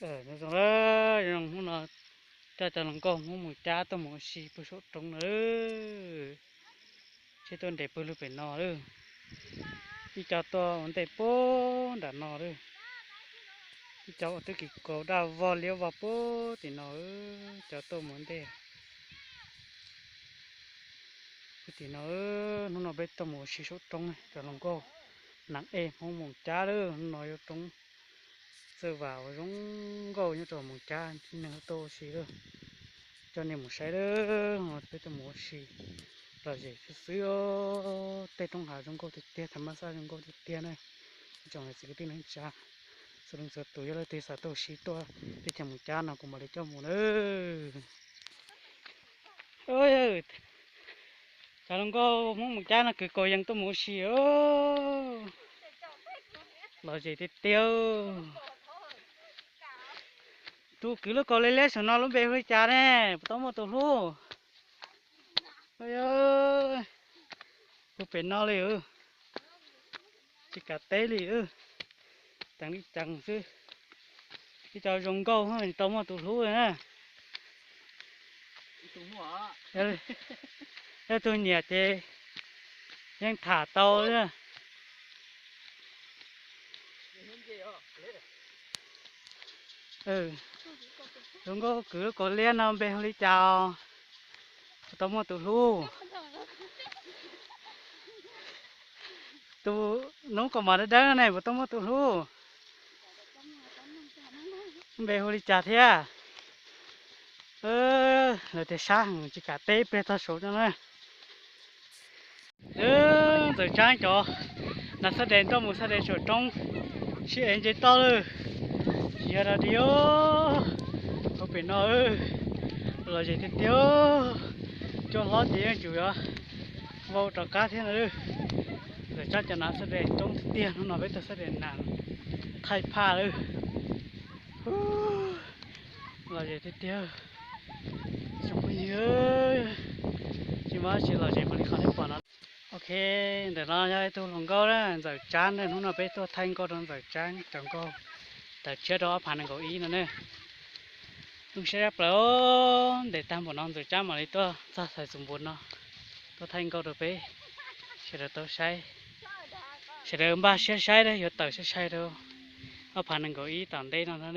Zoo zoo, hnub no coj cov hluas nkauj Hmoob mus cab tuaj mus ua si pem saum roob na. Seb tuaj nres pem lug pem no lawm. Ib co tuaj ua ntej puag nram no lawm. Ib co ua tub ki kaus daj vog liab vog puag tim no, cov tuaj mus ua ntej puag tim no. Hnub no peb tuaj mus ua si saum roob, cov hluas nkauj Nam Ej Hmoob Moos Cab lawm. Hnub no yuav roob txawj vam uas zoo nkauj nyob rau Moos Cab, neeg tuaj ua si lawm. Coj nej mus saib lawm, peb tuaj mus ua si lom zem xwb xwb. Tej roob hav zoo nkauj tiag tiag, thaj mab xaj zoo nkauj tiag tiag na. Ib tsoom niam txiv kwv tij neej tsa txhua leej txhua tus, yog leej twg xav tuaj ua si tuaj teb chaws Moos Cab no kuv mam li coj mus nawb. Cov hluas nkauj Hmoob Moos Cab no kwv kaus yees tuaj mus ua si, lom zem tiag tiag. Tus kwv lub kaus liab liab saum no lub npe hu li cas ne? Puas tau muaj tus hlub? Hu pem no li, tsis kam teb li, ceev li ceev xwb. Ib co zoo nkauj tsis tau muaj tus hlub na. Yog tus nyiam ces yeej tham tau. Zoo nkauj kwv lub kaus liab no npe hu li cas? Puas tau muaj tus hlub? Tus nub kaus mom dawb dawb ne puas tau muaj tus hlub? Npe hu li cas thiab? Lawv tias sab heev tsis kam teb, pliag tog saud no na. Ntxawm Tsab cov nas xab des nroj mus xab des saum roob, sib ev ntse toj lawm. Tsis yog dog dig, hu pem no lom zem tiag tiag. Cua hlob ces yeej tsum yuav vau rov qab thiab no. Ntxawm Tsab cov nas xab des coob tiag tiag, hnub no peb tuaj xab des nas thaij phaj lawm. Lom zem tiag tiag. Tsoom phooj ywg, tsis muaj dab tsi lom zem npaum li qhov nej pom no. Ok, ntawm no yog ib tug hluas nkauj na, Ntxawm Tsab na. Hnub no peb tuaj thaij nkauj rau Ntxawm Tsab cov nkauj tawm tshiab rau ob phav nees nkaum ib no ne. Zoo siab zaj plaws, ntes tag npaum no Ntxawm Tsab mam li tuaj txog xaiv xus npus no tuaj thaij nkauj rau peb sawv daws tau saib. Sawv daws npaj siab saib, yuav tawm sai sai rau ob phav nees nkaum ib tom ntej no no.